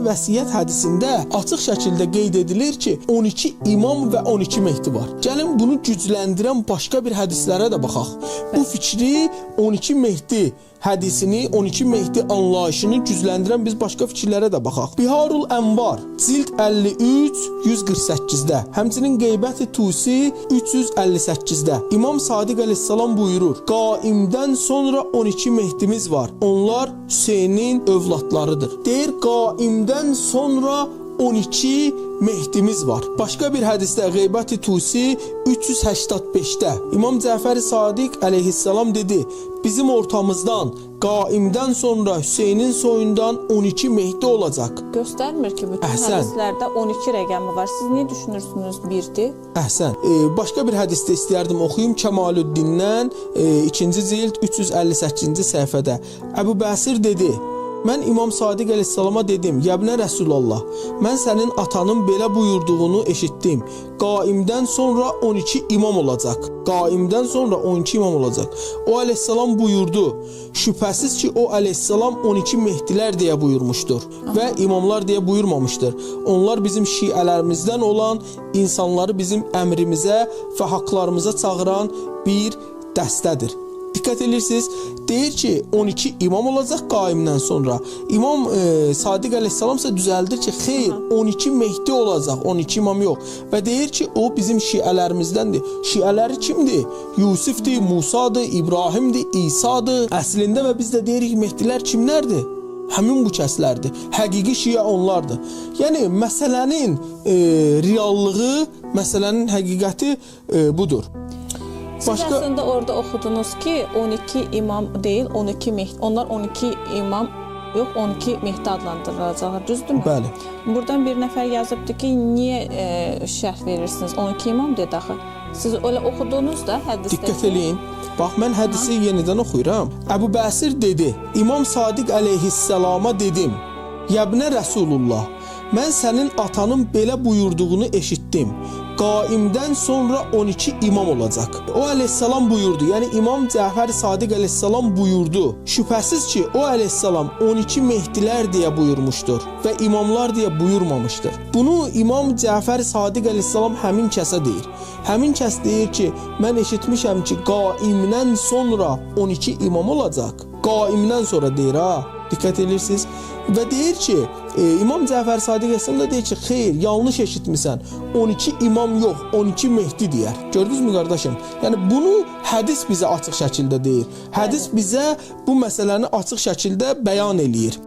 Vəsiyyət hədisində açıq şəkildə qeyd edilir ki, 12 imam və 12 Mehdi var. Gəlin bunu gücləndirən başqa bir hədislərə də baxaq. Bu fikri 12 Mehdi hədisini, 12 Mehdi anlayışını gücləndirən biz başqa fikirlərə də baxaq. Biharul Ənvar cild 53 148-də, həmçinin Qeybəti Tusi 358-də İmam Sadiq əleyhissalam buyurur: "Qaimdən sonra 12 Mehdimiz var. Onlar Hüseynin övladlarıdır." Deyir, Qaimdən sonra 12 Mehdimiz var. Başqa bir hədisdə Qeybəti Tusi 385-də İmam Cəfər Sadiq əleyhissalam dedi: "Bizim ortamızdan Qaimdən sonra Hüseynin soyundan 12 Mehdi olacaq." Göstərmir ki, bütün Əhsən. hədislərdə 12 rəqəmi var. Siz niyə düşünürsünüz birdir? Əhsən. Başqa bir hədisdə istəyərdim oxuyum Kəmalüddindən, 2-ci cild 358-ci səhifədə. Əbu Bəsir dedi: Mən İmam Sadiq əleyhissalama dedim: "Yəbnə Rəsulallah, mən sənin atanın belə buyurduğunu eşitdim. Qaimdən sonra 12 imam olacaq. Qaimdən sonra 12 imam olacaq." O əleyhissalam buyurdu: "Şübhəsiz ki, o əleyhissalam 12 Mehdilər deyə buyurmuşdur və imamlar deyə buyurmamışdır. Onlar bizim şiələrimizdən olan insanları bizim əmrimizə və haqlarımıza çağıran bir dəstədir." Diqqət edirsiniz, deyir ki, 12 imam olacaq Qaimdən sonra. İmam Sadiq əleyhissalam isə düzəldir ki, xeyr, 12 Mehdi olacaq, 12 imam yox. Və deyir ki, o bizim şiələrimizdəndir. Şiələri kimdir? Yusifdir, Musadır, İbrahimdir, İsadır. Əslində və biz də deyirik Mehdilər kimlərdir? Həmin bu kəslərdir. Həqiqi şiə onlardır. Yəni məsələnin reallığı, məsələnin həqiqəti budur. Siz əslində orada oxudunuz ki, 12 imam deyil, 12 Mehdi. Onlar 12 imam yox, 12 Mehdi adlandırılacaqlar, düzdürmü? Bəli. Buradan bir nəfər yazıbdı ki, niyə şərh verirsiniz? 12 imam dedi axı. Siz elə oxudunuz da hədisdə. Diqqət eləyin. Bax mən hədisi yenidən oxuyuram. Əbu Bəsir dedi: İmam Sadiq əleyhissalama dedim: "Yəbnə Rəsulullah, mən sənin atanın belə buyurduğunu eşitdim. Qaimdən sonra 12 imam olacaq." O əleyhissalam buyurdu. Yəni İmam Cəfər Sadiq əleyhissalam buyurdu: "Şübhəsiz ki, o əleyhissalam 12 Mehdilər deyə buyurmuşdur və imamlar deyə buyurmamışdır." Bunu İmam Cəfər Sadiq əleyhissalam həmin kəsə deyir. Həmin kəs deyir ki, mən eşitmişəm ki, Qaimdən sonra 12 imam olacaq. Qaimdən sonra deyir ha. Diqqət edirsiniz. Və deyir ki, İmam Cəfər Sadiq əleyhissalam da deyir ki, xeyr, yanlış eşitmisən. 12 imam yox, 12 Mehdi deyər. Gördünüzmü qardaşım? Yəni bunu hədis bizə açıq şəkildə deyir. Hədis bizə bu məsələni açıq şəkildə bəyan eləyir.